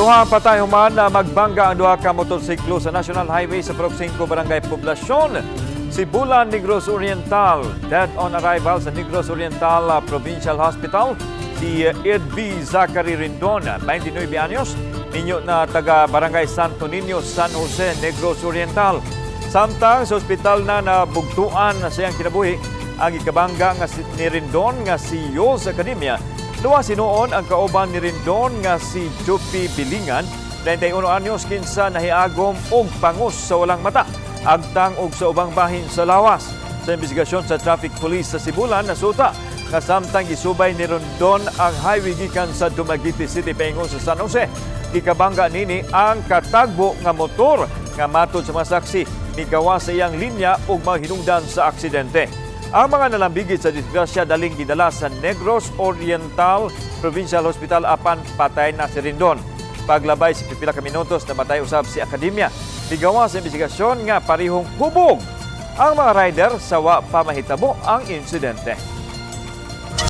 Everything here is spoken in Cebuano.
Duha patay human na magbangga ang duha ka motorsiklo sa National Highway sa Purok 5, Barangay Poblacion, Sibulan, Negros Oriental. Dead on arrival sa Negros Oriental Provincial Hospital si Ed B. Zachary Rindon, 29 anyos, minyo na taga Barangay Santo Niño, San Jose, Negros Oriental. Samtang sa ospital na nabugtuan na siyang kinabuhi ang ikabangga nga ni Rindon nga si Yols Academia. Luwas hinuon ang kauban ni Rindon nga si Jupi Bilingan, 31 anyos, kinsa nahiagom og pangos sa walang mata, agtang og sa ubang bahin sa lawas. Sa investigasyon sa traffic police sa Sibulan, nasuta nga samtang gisubay ni Rondon ang highway gikan sa Dumaguete City paingon sa San Jose, gikabangga nini ang katagbo nga motor nga matod sa mga saksi migawa sa iyang linya ug mahinungdan sa aksidente. Ang mga nalambigit sa disgrasya daling gidala sa Negros Oriental Provincial Hospital apan patay na si Rindon. Paglabay sa pipila ka minutos, namatay usab si Academia. Migawa sa investigasyon nga parihong hubog ang mga rider sa wa pa mahitabo ang insidente.